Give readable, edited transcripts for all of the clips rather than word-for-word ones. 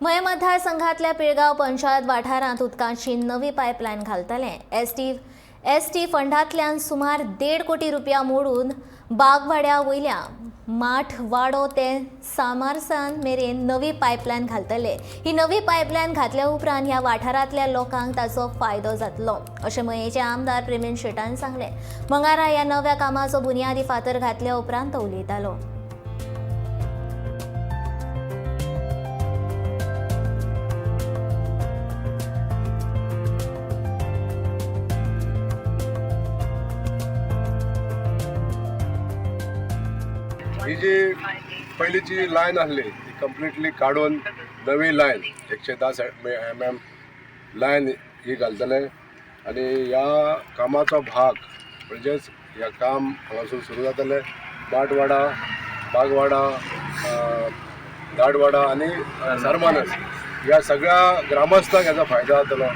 मये मतदारसंघातल्या पिळगांव पंचायत वाठारांत उदकाची नवी पायपलायन घालतले. एस टी फंडांतल्यान सुमार 1.5 कोटी रुपया मोडून बागवाड्या वयल्या माठ वाडो ते सामारसान मेरेन नवी पायपलायन घालतले. ही नवी पायपलायन घातल्या उपरांत ह्या वाठारांतल्या लोकांक ताचो फायदो जातलो, अशें मयेचे आमदार प्रेमेंद शेटान सांगलें. मंगारा ह्या नव्या कामाचो बुनियादी फातर घातल्या उपरांत तो उलयतालो. ही जी पयलींची लायन आसली ती कंप्लिटली काडून नवी लायन 110 mm लायन ही घालतले आनी ह्या कामाचो भाग म्हणजेच ह्या काम हांगासून सुरू जातलें माटवाडा, बागवाडा, दाडवाडा आनी सरमानस ह्या सगळ्या ग्रामस्थांक हेजो फायदो जातलो.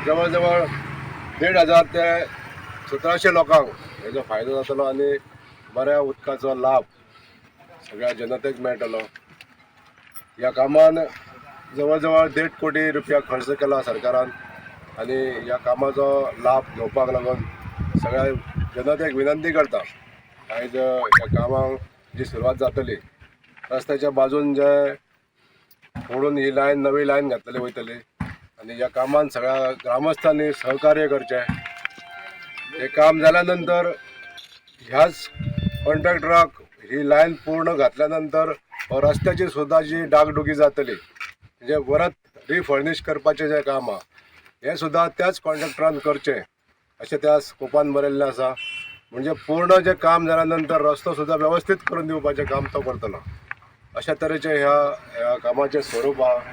जवळ जवळ 1500 ते 1700 लोकांक हेजो फायदो जातलो आनी बऱ्या उदकाचो लाभ सगळ्या जनतेक मेळटलो. ह्या कामान जवळ जवळ 1.5 कोटी रुपया खर्च केला सरकारान आनी ह्या कामाचो लाभ घेवपाक लागून सगळ्या जनतेक विनंती करता. आयज ह्या कामाक जी सुरवात जातली, रस्त्याच्या बाजून जे फोडून ही लायन, नवी लायन घातलेली वयतली आनी ह्या कामान सगळ्या ग्रामस्थांनी सहकार्य करचें. हें काम जाल्या नंतर ह्याच कॉन्ट्रॅक्टराक ही लायन पूर्ण घातल्या नंतर रस्त्याची सुद्दां जी डागडुगी जातली, म्हणजे परत रिफर्निश करपाचें जें काम आहा, हें सुद्दां त्याच कॉन्ट्रॅक्टरान करचें अशें त्या स्कोपान बरयल्लें आसा. म्हणजे पूर्ण जें काम जाल्या नंतर रस्तो सुद्दां वेवस्थीत करून दिवपाचें काम तो करतलो. अशा तरेचें ह्या ह्या कामाचें स्वरूप आहा.